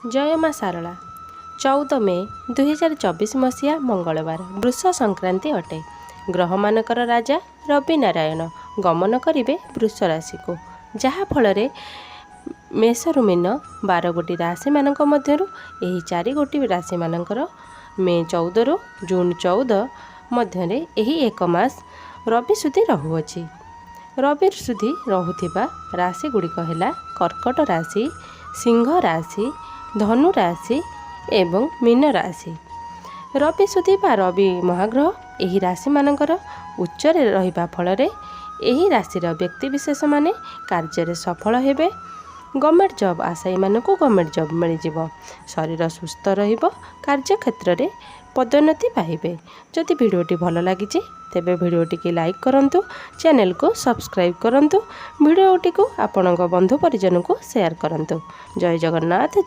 ଜୟ ମା ଶାରଳା। 14 ମେ 2024 ମସିହା ମଙ୍ଗଳବାର, ବୃଷ ସଂକ୍ରାନ୍ତି ଅଟେ। ଗ୍ରହମାନଙ୍କର ରାଜା ରବି ନାରାୟଣ ଗମନ କରିବେ ବୃଷ ରାଶିକୁ, ଯାହାଫଳରେ ମେଷରୁ ମୀନ 12 ଗୋଟି ରାଶିମାନଙ୍କ ମଧ୍ୟରୁ ଏହି ଚାରି ଗୋଟି ରାଶିମାନଙ୍କର ମେ 14ରୁ ଜୁନ୍ 14 ମଧ୍ୟରେ ଏହି ଏକ ମାସ ରବି ଶୁଦ୍ଧି ରହୁଅଛି। ରବି ଶୁଦ୍ଧି ରହୁଥିବା ରାଶି ଗୁଡ଼ିକ ହେଲା କର୍କଟ ରାଶି, ସିଂହ ରାଶି, ଧନୁ ରାଶି ଏବଂ ମୀନ ରାଶି। ରବି ଶୁଦ୍ଧି ବା ରବି ମହାଗ୍ରହ ଏହି ରାଶିମାନଙ୍କର ଉଚ୍ଚରେ ରହିବା ଫଳରେ ଏହି ରାଶିର ବ୍ୟକ୍ତିବିଶେଷମାନେ କାର୍ଯ୍ୟରେ ସଫଳ ହେବେ। ଗଭର୍ଣ୍ଣମେଣ୍ଟ ଜବ୍ ଆଶାୟୀମାନଙ୍କୁ ଗଭର୍ଣ୍ଣମେଣ୍ଟ ଜବ୍ ମିଳିଯିବ। ଶରୀର ସୁସ୍ଥ ରହିବ। କାର୍ଯ୍ୟକ୍ଷେତ୍ରରେ ପଦୋନ୍ନତି ପାଇବେ। ଯଦି ଭିଡ଼ିଓଟି ଭଲ ଲାଗିଛି, ତେବେ ଭିଡ଼ିଓଟିକି ଲାଇକ୍ କରନ୍ତୁ, ଚ୍ୟାନେଲକୁ ସବସ୍କ୍ରାଇବ୍ କରନ୍ତୁ, ଭିଡ଼ିଓଟିକୁ ଆପଣଙ୍କ ବନ୍ଧୁ ପରିଜନଙ୍କୁ ସେୟାର କରନ୍ତୁ। ଜୟ ଜଗନ୍ନାଥ, ଜୟ